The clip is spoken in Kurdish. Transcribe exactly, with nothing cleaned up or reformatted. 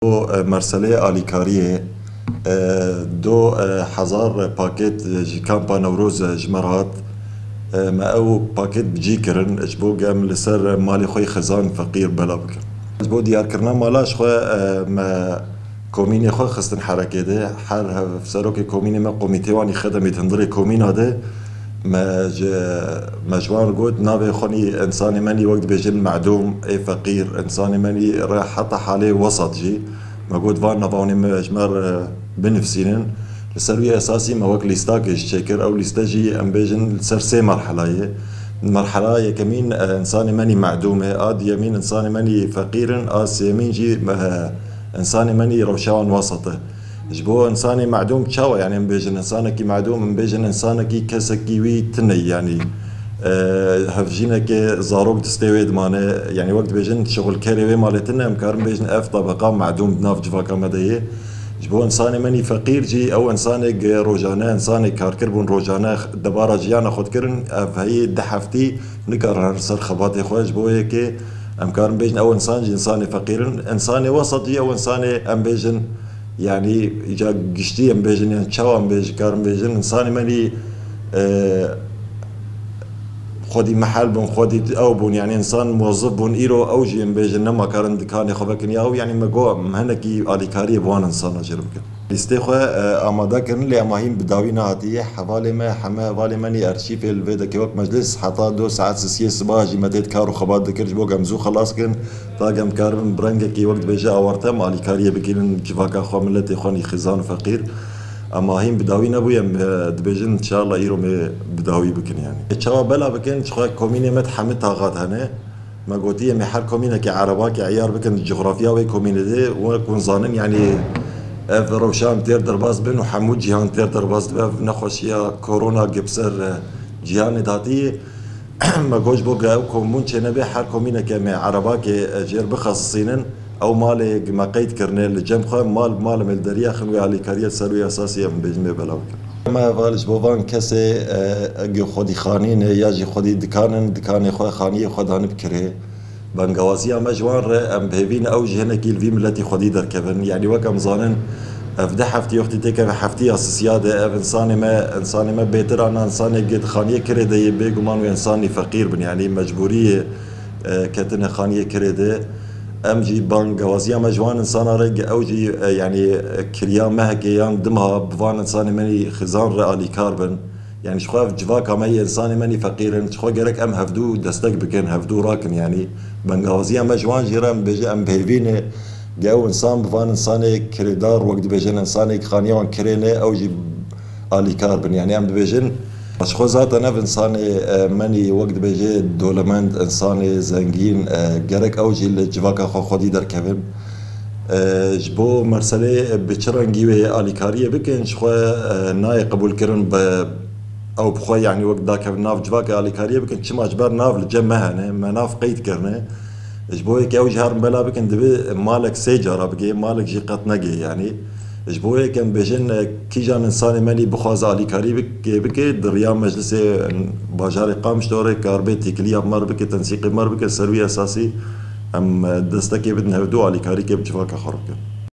O, e, merselê alîkariyê, e, do, e, hezar paket ji kampa Newroz, e, ji me re hat. E, me ew paket bi cî kirin, ji bo ku em li ser malê xwe yê xizan feqîr bela bikin. Ji bo diyarkirina mala ji xwe, e, me komînê xwe xistin herekê de. Her hev-, serokê komînê me komîtê wan î xedemê di hundirê komîna de. Me ji, me ji wan got, navê xwe nî însanê me nî wek dibêjin medûm, ê feqîr, însanê me nî re heta halê wesat jî. Me got, van nava wan ê me ji me re binivîsînin. Li ser wî esasî me wek lîstakê ji çêkir. Ew lîste jî em bêjin li ser sê merhela ye. Merhela yekemîn, e, însanê me nî medûm e, a duyemîn însanê me nî feqîr in, a sêyemîn jî, e, însanê me nî rewşa wan wesat e. Ji bo însanê medûm çawa, yanî em bêjin însanekî medûm, em bêjin însanekî kesekî wî tune, yanî, e, hevjîneke zarok distê wê dimane, yanî wek dibêjin şixulkerê wê malê tune, em karin bêjin ev tebeqa medûm di nav civaka me de ye. Ji bo însanê me nî feqîr jî ew însanê ge rojane, însanê karkir bûn rojane debara jiyana xwe dikirin, ev heyî du heftî nikarin herin ser xebatê xwe, ji bo yekê em karin bêjin ew însan jî însanê feqîr in. Însanê wesat jî ew însanê em bêjin, yanî îca giştî em bêjin, yanî çawa em bêjin, karin bêjin, însanê me nî, e, xwedî mehel bûn, xwedî ew bûn, yanî însan muwezif bûn, îro ew jî em bêjin nema karin dikanê xwe vekin ya ew, yanî me got em hinekî alîkariyê bi wan însana jê re bikin. Lîstê xwe, e, amade kirin, lê ema hîn bi dawî nehatiye. Hevalê me, heme hevalê me nî arşîvê li vê deke wek meclis heta do saet sisiyê sibaha jî me tê di kar û xebat dikir, ji bo ku em zû xelas kirin, ta ku em karibin bi rengekî wek dibêje awarte em alîkariyê bikînin civaka xwe, miletê xwe nî xizan û feqîr. Ema hîn bi dawî nebûye, em, e, dibêjin inşallah îro me bi dawî bikin yanî. Çawa bela bikin, ji xwe komînê me di hemî taxat hene. Me gotî, em ê her komînekê erebakê eyar bikin di cografya wê komînê de. Wek hûn zanin, yanî ev rewşa em têr derbas bin û hemû cîhan têr derbas dibe. Ev nexweşiya korona ge bi ser, e, cîhanê de hatî. Me got, ji bo ge ew kombûn çênebe, her komînekê em ê erebakê, e, jêr bixesisînin. Ew malê ge me qeyd kirine li cem xwe, mal bi mal em ê li deriya xin wê alîkariyê ser wê esasî em bêjin wê belav bikin. Me heval ji bo van kesê, e, ge xwedî xanî ne ya jî xwedî dikan in, dikanê xwe, xaniyê xwe danib kirê. Bengawaziya me ji wan re, em bi hêvî ne ew jî hinekî li vî miletî xwedî derkevin. Yanî wek em zanin, ev du heftî wextî têkeve heftiya sisiya de, ev însanê me, însanê me bêtir ana însanê ge di xaniyê kirê de yê, bêguman wê însanî feqîr bin. Yanî mecbûrî ye, e, ketine xaniyê kirê de. Em jî bangewaziya me ji wan însana re ge ew jî, e, yanî, e, kiriya mehekê yan du meha bi van însanê me nî xizan re alîkar bin. Yanî ji xwe ev civaka me yê însanê me nî feqîr in, ji xwe gerek em hevdû destek bikin, hevdû rakin yanî. Bengawaziya me ji wan jî re em bêje em bi hêvî ne ge ew însan bi van însanê kirêdar wek dibêjin, însanê xaniya wan kirê ne, ew jî alîkar bin. Yanî em dibêjin, ji xwe zaten ev însanê, e, me nî wek dibêje dolemend, însanê zengîn, e, gerek ew jî li civaka xwe xwedî derkevin. E, ji bo merselê bi çi rengî wê alîkariyê bikin, ji xwe, e, nayê qebûlkirin be ew bi xwe, yanî wek dakevin nav civakê alîkariyê bikin, çima ji ber nav li cem me hene, me nav qeyd kirine. Ji bo yekê ew jî herin bela bikin, divê malek sê cara bigê, malek jî qet negê yanî. Ji bo yekê em bêjin, e, kîjan însanê me nî bixwaze alîkarî bike, bike, di riya meclisê bajarê Qamişlo re karbê têkiliya bi me re bike, tensîqê me re bike, ser wî esasî em, e, destekê bidin hevdû alîkarîkê bi civaka xwe re bikin.